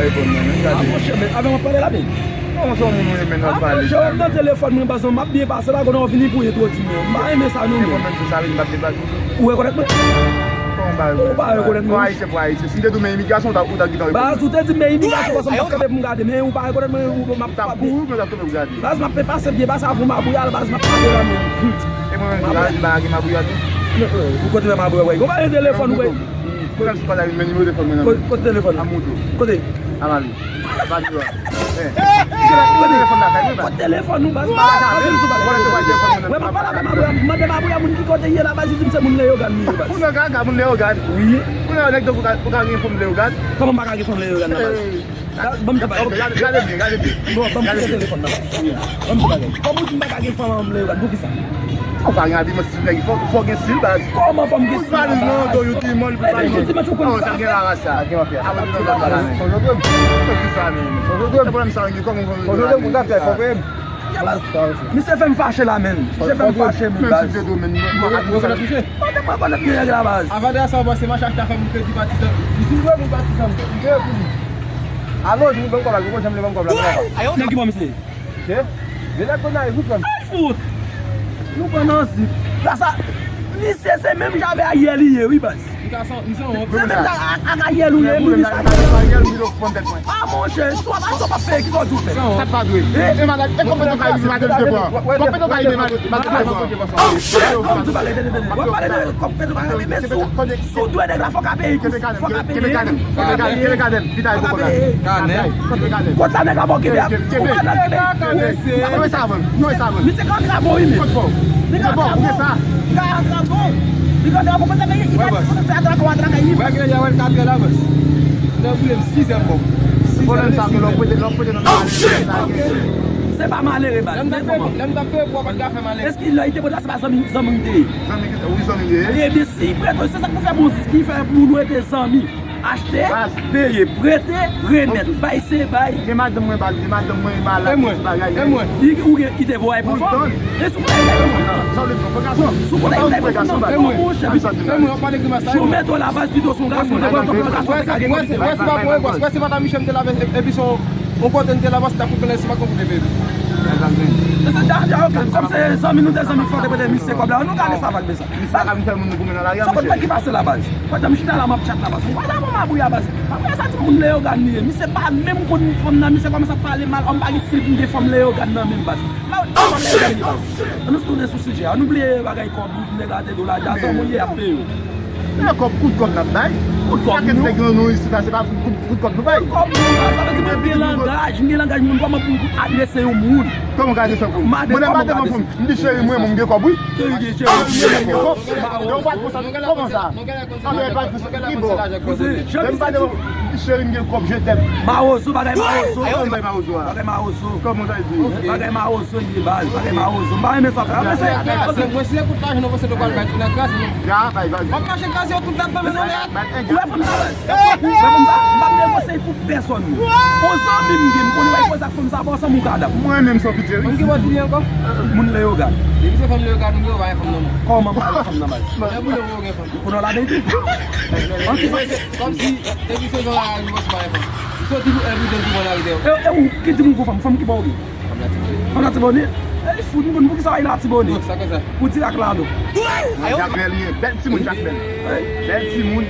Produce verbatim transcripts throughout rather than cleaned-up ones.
Telefòn mwen, men, gade. Ah, monchè, men, avè mwen pale la, men. Non, se yon moun mwen renmen, n ap pale. Ah, monchè, m nan telefòn mwen, baz, m ap byen pase la, konnen w vini pou entwodui mwen. M pa renmen sa, non, men. Telefòn mwen, se sa, vin bat debat. Ou rekonèt mwen? Kòman w pa rekonèt? Ou pa rekonèt mwen? Pou Ayisyen, pou Ayisyen. Si m te di w men imigrasyon, ou ta, ou ta gentan rekonèt. Baz, ou te di men imigrasyon, paske m t ap kanpe pou m gade, men ou pa rekonèt mwen, ou, m ap, m ap kouri, men w t ap kanpe pou gade. Baz, m ap pase byen, baz, avan m ap pral, baz, m ap pase la, men. E mwen menm tou, la, m pa gen mabouya tou. Ou kote mabouya, wè. Ou pa gen telefòn, ou, wè. Kote m sou pale avè men nimewo telefòn mwen nan men. Kote telefòn nan? Ap montre w. Kote? Ap ale. Ap ale. Eh. Kote telefòn la kay mwen, baz? Kote telefòn ou, baz? Wè, m ap pale avè mabouya. Mande mabouya moun ki kote l ye la, baz, li di m se moun Leyogàn li ye, baz. Moun Leyogàn, moun Leyogàn. Wi. Kounye a, nèg tankou ou ka, ou ka gen fanm Leyogàn? Kòman m pa ka gen fanm Leyogàn nan, baz? Gade, gade byen, gade byen. Bon, ban m kite telefòn nan. Ban m di bagay. Kòman w di m pa ka gen fanm an m lè yo gad? Poukisa? Ou pa gen abiman stil nèg, fò, fò gen stil, baz. Kòman fò m gen stil, baz? Ou valiz nan do, you ti mòn, pou valiz. Ebyen, jodi match ou konn sa. Sa gen la, sa. Sa gen afè. Fò jodi m. Poukisa, men? Fò jodi m. Se pwoblèm sa, gen kòman fò jodi m. Fò jodi m, pou gafè, fò vre m. Misye fè m fache la, men. Misye fè m fache, men, baz. Menm si m te di w, men, mwen pa ka di sa. Mwen te mwen konèt nèg la, baz. Avan de sa, w panse m al achte afè moun kredi patizan. Li di, "Wi, moun patizan, m te, m te pou li." Alo, jwenn ban m kòb la, jwenn ban m kòb la, ban m kòb la. Nèg ki bò misye? Ke? Vin ak kòb la, evout, frè m. Ay, fout! Nou pran nan zip. La sa, misye se menm jan avè Ariel li ye, wi, baz. Li ka san, li san wont. Se menm jan ak, ak Ariel ou ye, wi, sa. Ariel, wi, pran tèt mwen. Ah, monchè, si w ap, si w ap peye, kisa w di w fè? Sa pa dwe. E madanm, e kòb Petro Caribe madanm te pran? Kòb Petro Caribe madanm te pran? Ban m di bagay, tande, tande. W ap pale de kòb Petro Caribe, men si w, si w dwe nèg la, fò w ka peye. Fò w ka peye. Fò w ka peye. Fò w ka peye. Kot sa nèg la ba w kenbe a? Kenbe. Kenbe. Kenbe sa, man. Kenbe sa, man. Misye ka antrave w, wi, men. Kot pa w? Li ka antrave w. Li ka antrave w. Li ka antrave w. Kote sa, men, li ka di kote sa, atrake w, atrake w, wi. Wè, gen lè y a wè l ka antre la, baz. Nan boule m sizè m bò. Pwoblèm sa, men lè w prete, lè w prete nan malere sa, gen. Se pa malere, baz. Lè m t ap peye, lè m t ap peye pou w, pa t ka fè malere. Èske lè li te prete la, se pa zanmi, zanmi w te ye? Zanmi ki, wi, zanmi m te ye. Ebyen, si li prete w, se sa k pou fè bon zis, ki fè pou nou rete zanmi. Achte, peye, prete, remèt, bay se bay. Gen madanm mwen, baz, gen madanm mwen malad, ti bagay. E mwen, e mwen. Li, ou gen, li te voye pou fanm. E sou kote li te fanm nan? Sa w vle di, fò gason. Sou kote li te fanm nan? E mwen, e mwen, w ap pale grimas sa. Si w mete w la, baz, pito se yon gason, te pran gason, te ka gen kòb. Wè, se pa pou yon bòs, wè, se pa ta Michel m te lave, epi se yon, yon kote m te lave, se ta pou plen, se pa konpou bebe. Kòm se zanmi nou, te zanmi, fò te prete misye kòb la, nou gade sa, vag de sa. Misye ka vin fè moun nou goumen nan lari a, mesye. Sa konn ki pase la, baz. Pandan m chita la, m ap chat la, baz. Mwen pa dakò mabouya, baz. Mabouya sa ti moun Leyogàn li ye. Misye pa menm konn fanm nan, misye kòmanse ap pale mal. An m pa gen stil pou m gen fanm Leyogàn nan menm, baz. Mwen pa fanm Leyogàn li ye, baz. An nou tounen sou sijè a. An nou bliye bagay kòb, nèg la te do la, djaz, an moun ye ap peye yo. Men kòb, kout kòb n ap bay. Kout kòb, pakèt nèg nan nou isit la, se pa kout, kout kòb nou bay. Kout kòb, moun, baz. Sa vle di mwen gen langaj, m gen langaj moun, kòman pou m adrese yon moun? Kòman w ka adrese yon moun? Mande kòman w ka adrese. M di, "Cheri, mwen, mwen, m gen kòb, wi." Cheri, gen cheri, m gen kòb. Lè w pa t konsa, kòman sa? Anmè, pa t konsa, ki bò? Lè m pa t konsa, m di, "Cheri, m gen kòb, je t'aime." Mawozo, bagay mawozo. Kòman bay mawozo a? Bagay mawozo. Kòman sa di? Bagay mawozo li ye, baz. Bagay mawozo. M pa renmen sa, frè. Mwen, si se kout lajan nou panse nou pral bay tou nan kras, non. Ya, bay, bay. M ap mache kraze yo tout ladan, men non, lè. Ou wè fanm sa, baz? Ou wè fanm sa? M p ap negosye pou pèsòn. On zanmi m gen, m konnen w ap poze ak fanm sa, pa ansanm ou ka dap. Mwen menm se yon piti, wi. Fanm ki bò di li ankò? Moun Leyogàn. Depi se fanm Leyogàn ou gen, ou pa gen fanm nan men. Kòman m pa gen fanm nan, baz? Lè boule ou gen fanm. Ou konnen w ladan tou. An ki fè? Kòmsi, depi se jan la, ou pa gen fanm. Ou soti pou everyday pou mwen lari dèyè. E, e ou ki di m ou gon fanm, fanm ki bò ou gen? Fanm Latibonit. Fanm Latibonit? Ey, fout, m konn poukisa w ay Latibonit. Bon, sa konsa. Pou di ak lado. Jakmèl, li ye. Bèl timoun, Jakmèl. Bèl timoun.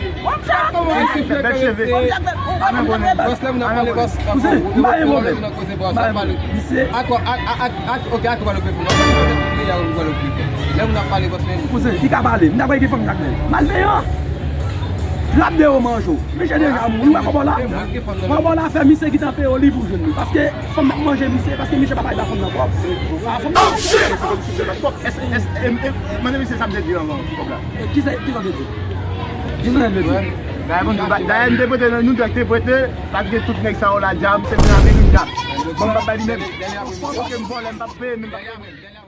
Bèl cheve. Bòs, lè moun ap pale, bòs. Kouzen, m pa gen pwoblèm. Misye. Akò, ak, ak, ak, ak, ok, ak Gwadloup F M. Lè moun ap pale, bòs, men. Kouzen, li ka pale. M ta kwè gen fanm Jakmèl. Malveyan. Trap de yo manje w. Misye deja mouri, ou wè kòbò la? Kòbò la fè misye gentan peye w, li pou jwenn li. Paske fanm nan manje misye, paske misye pa bay ba fanm nan kòb. A, fanm nan. Èske, èske, èske, mande misye sa misye di ankò, kòb la. E, kisa, kisa w te di? Kisa w te di? Dayè, bon, dayè, m te prete nan, nou te prete, pa t gen tout nèg sa yo la, djab, se moun Amerik la. Bon, m p ap bay li menm. Ok, m vòlè, m p ap peye, men m p ap peye.